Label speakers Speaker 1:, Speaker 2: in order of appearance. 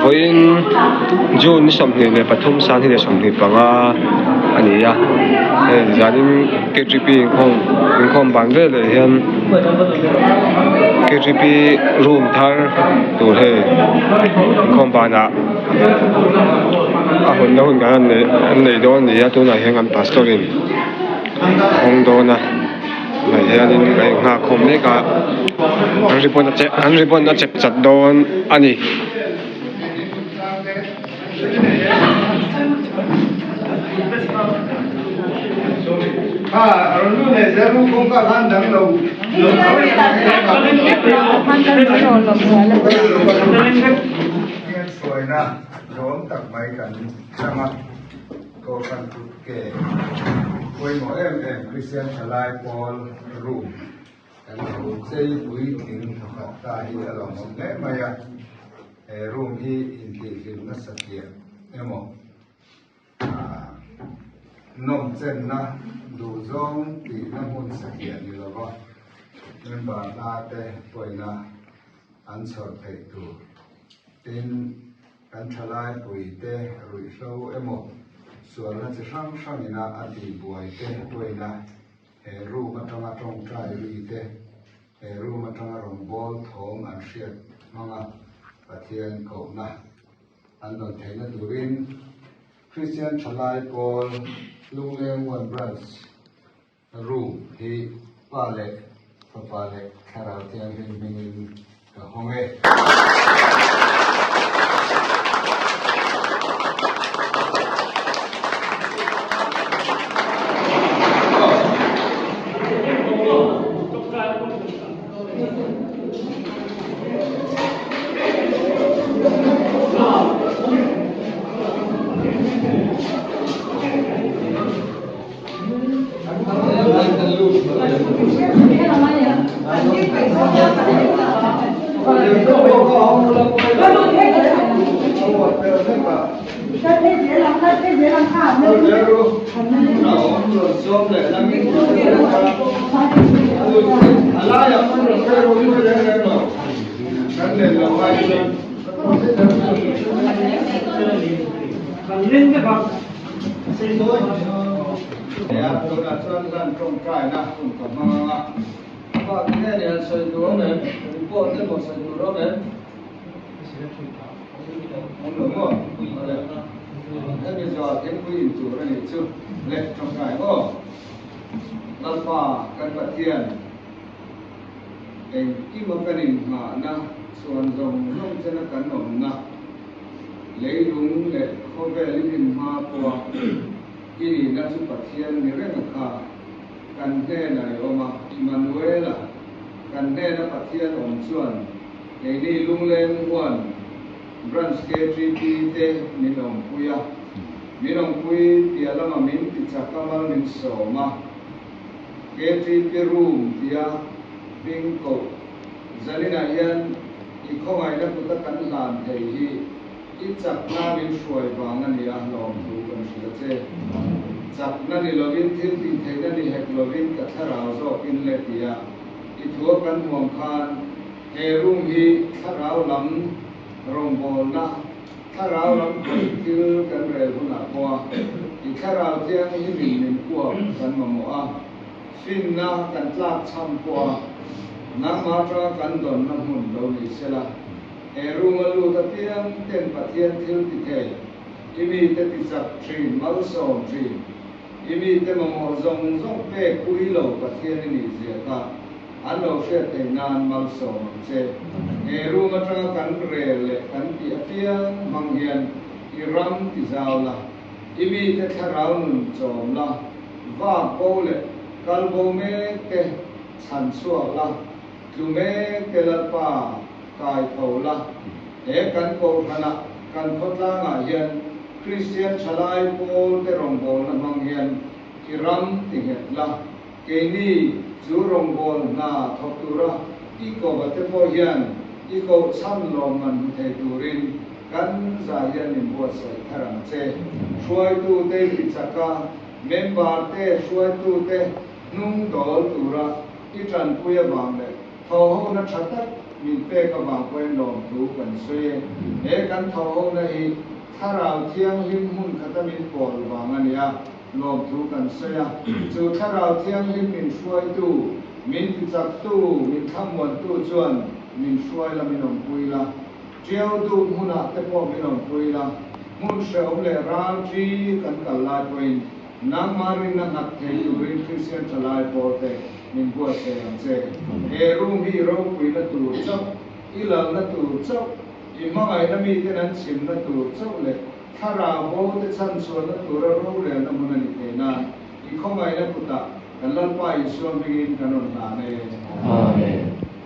Speaker 1: Vawiin June ni 23 2025 a ni a hei zanin K G P inkhawm inkhawm ban veleh hian K G P room thar tur hei inkhawm banah a hawnna hun kan an nei dawn a ni a tunah hian kan pastor in a hawng dawn a. Tunah hianin a inghak khawm mek a an ribbon a chep an ribbon a chep chat dawn a ni.
Speaker 2: Kohhran kut ke pawimawh em em Kristian thalai pawl room kan lo chei puitling thawkhat ta hi a lawmawm hle mai a, he room hi intihhlim nasa tliah emaw ah nawmchenna duhzawng tihna hmun satliah ni lova member hla te pawina an chhawr theih tur tin Kan thalai puite ruihhlo emaw sualna chi hrang hrangina a tihbuai te pawina he room atanga tawngtai ri te, he room atanga rawngbâwl thawm an hriat hmanga Pathian kohna an rawn theihna turin Kristian Thalai Pawl Lungleng One Branch Room hi Pa leh Fapa leh Thlarau Thianghlim hmingin ka hawng e. Tunah chuan hlan tawngtaina hun ka hmang ang a, bak nge ni han sawi tur awm em? Report emaw sawi tur awm em? Awm lo maw? Awle. Hemi zawh thingpui in tur a nih chu le tawngtai maw? Lalpa kan Pathian engkima kan inghahna chhuan zawng zawng chena kan awmna Leilung leh khawvel i din hma pawha i nihna chu Pathian ni reng a kha. Kan hnenah i awm a, Immanuela, kan hnena Pathian awm chuan keini Lungleng Huan Branch KTP te min awmpui a, min awmpui piah lama min ti chak a mal min sawm a, KTP Room tia hming koh Zaninah hian i khawngaihna kuta kan hlan thei hi i chakna min hruai vang a ni a, lawmthu kan hrilh a che. Chakna ni lovin, thil tih theihna ni hek lovin ka thlarau zawkin le tia i thua kan huam khan he room hi thlarau lam rawngbawlna, thlarau lam khawih thil kan rel hunah pawha i thlarau thiang hi min min kuap kan mamawh a. Finna kan tlak chham pawha nangmah atanga kan dawnna hmun lo ni sela, he room a lut apiang ten Pathian thil ti thei, i mite ti chak thin, malsawm thin, i mite mamawh zawng zawng pek pui lo Pathian i nih zia kha an lo hriat theih nan malsawm ang che. He room atanga kan rel leh kan tih apiang hmang hian i ram ti zau la, i mite thlarau nun chawm la, Vak bo leh kal bo mek te chhan chhuak la, tlu mek te Lalpa kai tho la. He kan kohhranah kan khawtlangah hian Kristian thalai pawl te rawngbawlna hmang hian i ram ti nghet la. Keini chu rawngbâwl hna thawk tura i kova te pawh hian i koh chhan lawmman hmu thei turin kan zah hian min buatsaih thar ang che. Hruaitute i chaka member te hruaitute hnung dâwl tura i ṭanpui avang leh thawhhona ṭha tak min pek avang pawhin lawmthu kan sawi e. He kan thawhhona hi Thlarau Thianghlim hmun khata min pawl vang a nia, lawmthu kan sawi a. Chu Thlarau Thianghlim min hruaitu, min tichaktu, min thlamuantu chuan min hruai la, min awmpui la. Tiau duh hmunah te pawh min awmpui la, hmun hrehawm leh ral ṭi kan kal lai pawhin nangmah rinna nghat thei turin Kristian ṭhalai pawlte min buatsaih ang che. He room hi i ropuina tur chauh, i lalna tur chauh, i hmangaihna miten an chhimna tur chauh leh thlarau bo te chhanchhuahna tura rorelna hmun a ni thei nan i khawngaihna kutah kan Lalpa Isua hmingin kan rawn hlan e.
Speaker 3: Amen.